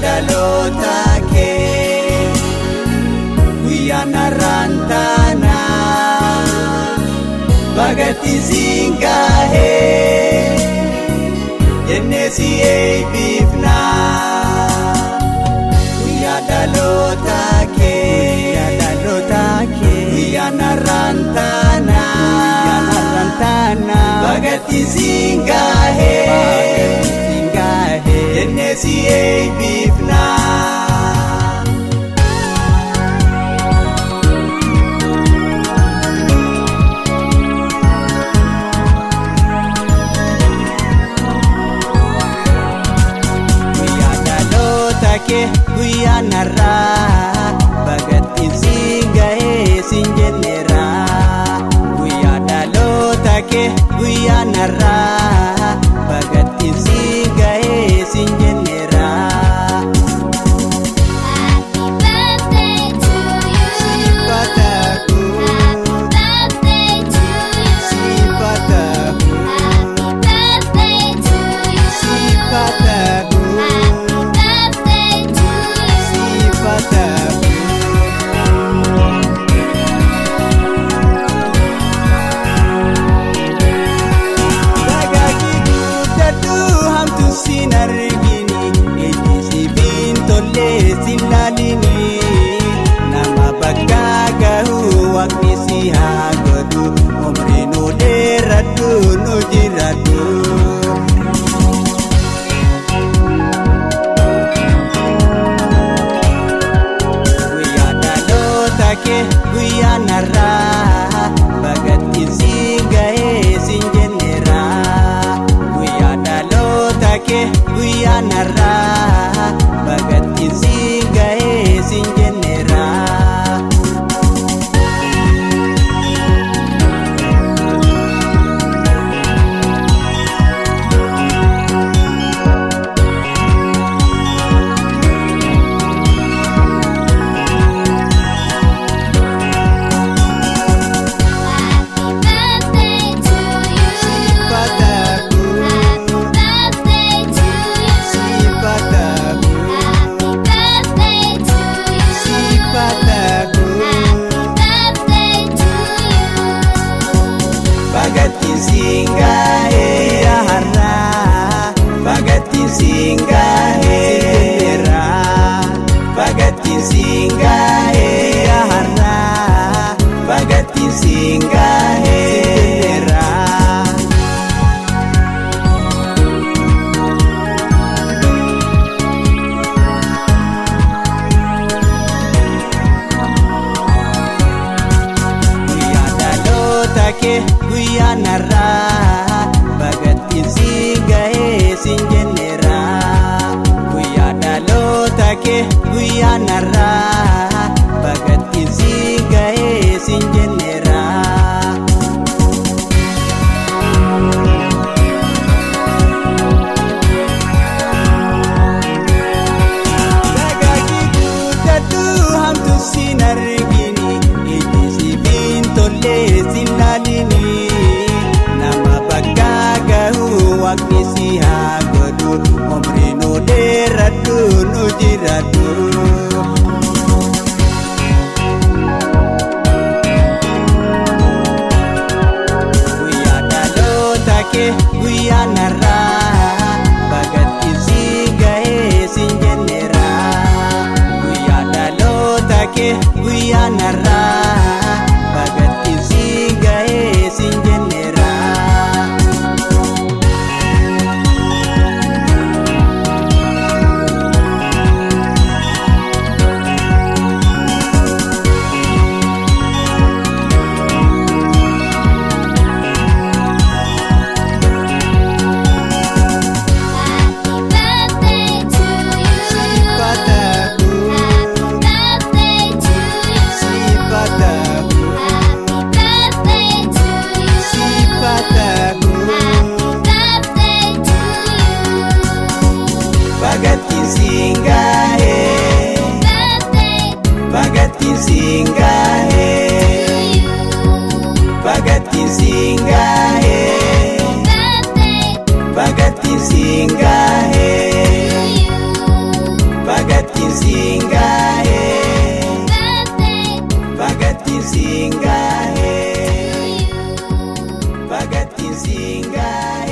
Dhaloota kee guyyaan har'aan taana bagatti siin gaahee jennee si eebbifna. Guyyaa dhaloota kee guyyaan har'aan taana bagatti siin gaahee jennee si eebbifna. Guyyaa dhaloota kee guyyaan har'aa bagatti siin gahee siin jenneera. Guyyaa dhaloota kee guyyaan har'aa bagatti siin gahee siin jenneera. Happy birthday to you. Siifatahu, Happy birthday to you. siifatahu, Happy birthday to you. siifatahu, Happy birthday to you. siifatahu. Dagaagi guddadhu hamtu sin argini, ijji siif tollee sin laalini. Nama bakka gahu waaqni si haa godhu, umrii nu dheeradhu nu jiraadhu. Guyyaa dhaloota kee guyyaan har'aa bagatti siin gahee siin jenneera. Guyyaa dhaloota kee guyyaan har'aa bagatti siin gahee siin jenneera. Happy birthday to you. Siifatahu, Happy birthday to you. siifatahu, Happy birthday to you. siifatahu. Happy birthday to you. Bagatti siin gahee har'aa, bagatti siin gahee bagatti siin gahee har'aa, bagatti siin gahee. Guyyaa dhaloota kee guyyaan har'aa bagatti siin gahee siin jenneera. Guyyaa dhaloota kee guyyaan har'aa bagatti siin gahee siin jenneera. Dagaagi guddadhu hamtu sin argini, ijji siif hin tollee sin laalini. Nama bakka gahu waaqni si haa godhu, umrii nu dheeradhu nu jiraadhu. Guyyaa dhaloota kee guyyaan har'aa bagatti siin gahee siin jenneera. Guyyaa dhaloota kee guyyaan har'aa bagatti siin gahee siin jenneera. Happy birthday to you. Siifatahu, Happy birthday to you. siifatahu, Happy birthday to you. siifatahu. Happy birthday to you. Bagatti siin gahee, Birthday bagatti siin gahee, to you. bagatti siin gahee, Birthday bagatti siin gahee. to you. Zingahe?